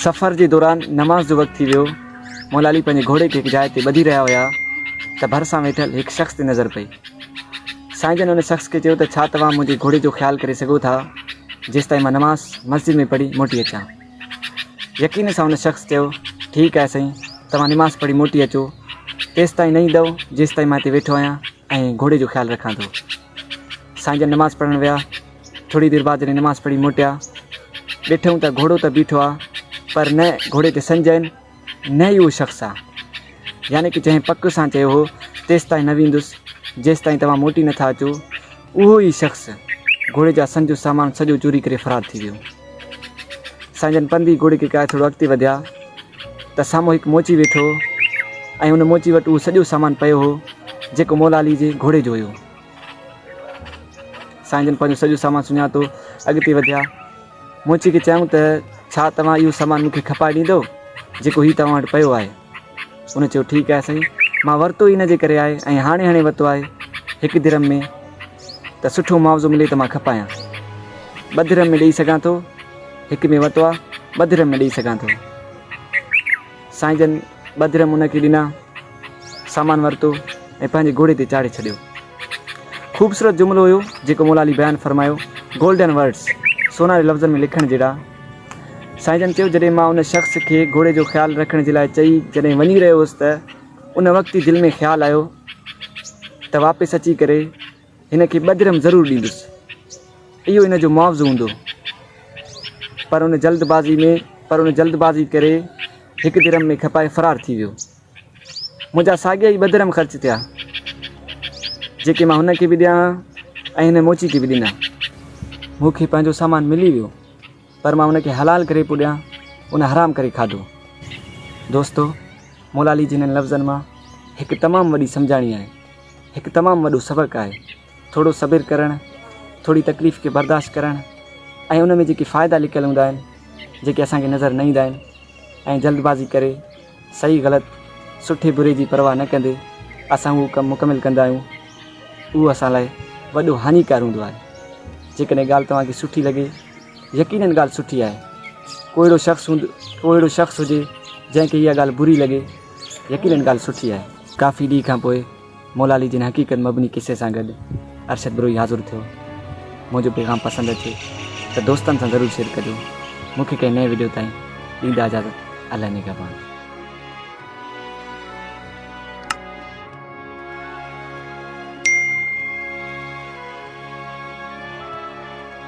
سفر جي دوران نماز جو وقت ٿي ويو. مولا علي پنهنجي گهوڙي کي هڪ جاء تي ٻڌي رهيا هيا ته ڀرسان ويٺل هڪ شخص تي نظر پئي. سائين جن ان شخص کي چيو ته ڇا توهان منهنجي گهوڙي جو خيال ڪري سگهو ٿا جيستائين مان نماز مسجد ۾ پڙهي موٽي اچان. يقين سان ان شخص چيو ٺيڪ آهي سائين توهان نماز پڙهي موٽي اچو تيستائين نه ايندؤ جيستائين مان هتي ويٺو آهيان ۽ گهوڙي جو خيال رکان ٿو. سائين جن نماز پڙهڻ ويا. ٿوري دير بعد جڏهن نماز پڙهي موٽيا، ڏٺئون ته گهوڙو ته بيٺو آ، پر نه گهوڙي تي سنج آهن، نه ئي اهو شخص آ. يعني ڪه جنهن پڪ سان چيو هو، تيستائين نه ويندس، جيستائين توهان موٽي نه ٿا اچو، اهو ئي شخص گهوڙي جا سنج جو سامان سڄو چوري ڪري فرار ٿي ويو. سائين جن پنڌ ئي گهوڙي کي ڪاهي ٿورو اڳتي وڌيا ته سامهون هڪ موچي ويٺو هو ۽ ان موچي وٽ اهو سڄو سامان پيو هو، جيڪو مولا علي جي گهوڙي جو هيو. سائين جن پنهنجو سڄو سامان سڃاتو، اڳتي وڌيا. موچي کي چيائون ته ڇا توهان اهو سامان مون کي کپائي ڏيندؤ، جيڪو هي توهان وٽ پيو آهي؟ ان چيو ٺيڪ آهي سائين، مان ورتو ئي ان جي ڪري آهي ۽ هاڻي هاڻي ورتو آهي، هڪ درهم ۾ ته سٺو معاوضو ملي ته مان کپايان. ٻه درهم ۾ ڏيئي سگهان ٿو، هڪ ۾ ورتو آهي، ٻه درهم ۾ ڏيئي سگهان ٿو. سائين جن ٻه درهم ان کي ڏنا، سامان ورتو ۽ پنهنجي گهوڙي تي چاڙهي ڇڏيو. خوبصورت جملو هيو جيڪو مولا علي بيان فرمايو، Golden Words، سونهري لفظن ۾ لکڻ جهڙا. سائين جن چيو جڏهن مان ان شخص کي گهوڙي جو خيال رکڻ جي لاء چئي جڏهن وڃي رهيو هوس ته ان وقت ئي دل ۾ خيال آيو ته واپس اچي ڪري هن کي ٻه درهم ضرور ڏيندس. اهو هن جو معاوضو هوندو. پر ان جلد بازي ۾ پر ان جلد بازي ڪري هڪ درهم ۾ کپائي فرار ٿي ويو. منهنجا ساڳيا ئي ٻه درهم خرچ ٿيا، جيڪي مان هن کي به ڏيان ها ۽ هن موچي کي به ڏنا. مون کي پنهنجو سامان ملي ويو، پر مان ان کي حلال ڪري پيو ڏيان، ان حرام ڪري کاڌو. دوستو! مولا علي جي هنن لفظن مان هڪ تمام وڏي سمجهاڻي آهي. هڪ تمام وڏو سبق آهي. ٿورو صبر ڪرڻ، ٿوري تڪليف کي برداشت ڪرڻ ۽ ان ۾ جيڪي فائدا لڪيل هوندا آهن، جيڪي اسان کي نظر نه ايندا آهن ۽ جلد بازي ڪري صحيح غلط، سٺي بري جي پرواهه نه ڪندي اسان اهو ڪم مڪمل ڪندا آهيون، اهو اسان لاء وڏو هاڃيڪار هوندو آهي. جيڪڏهن ڳالهه توهان کي سٺي لڳي، يقينن ڳالهه سٺي آهي. ڪو اهڙو شخص هوندو، ڪو اهڙو شخص هجي جنهن کي اها ڳالهه بري لڳي، يقينن ڳالهه سٺي آهي. ڪافي ڏينهن کان پوء مولا علي جن حقيقت مبني قصي سان گڏ ارشد بروهي حاضر ٿيو. منهنجو پيغام پسند اچي ته دوستن سان ضرور شيئر ڪجو. مون کي ڪنهن نئين وڊيو تائين ڏيندا اجازت. الله نگهبان.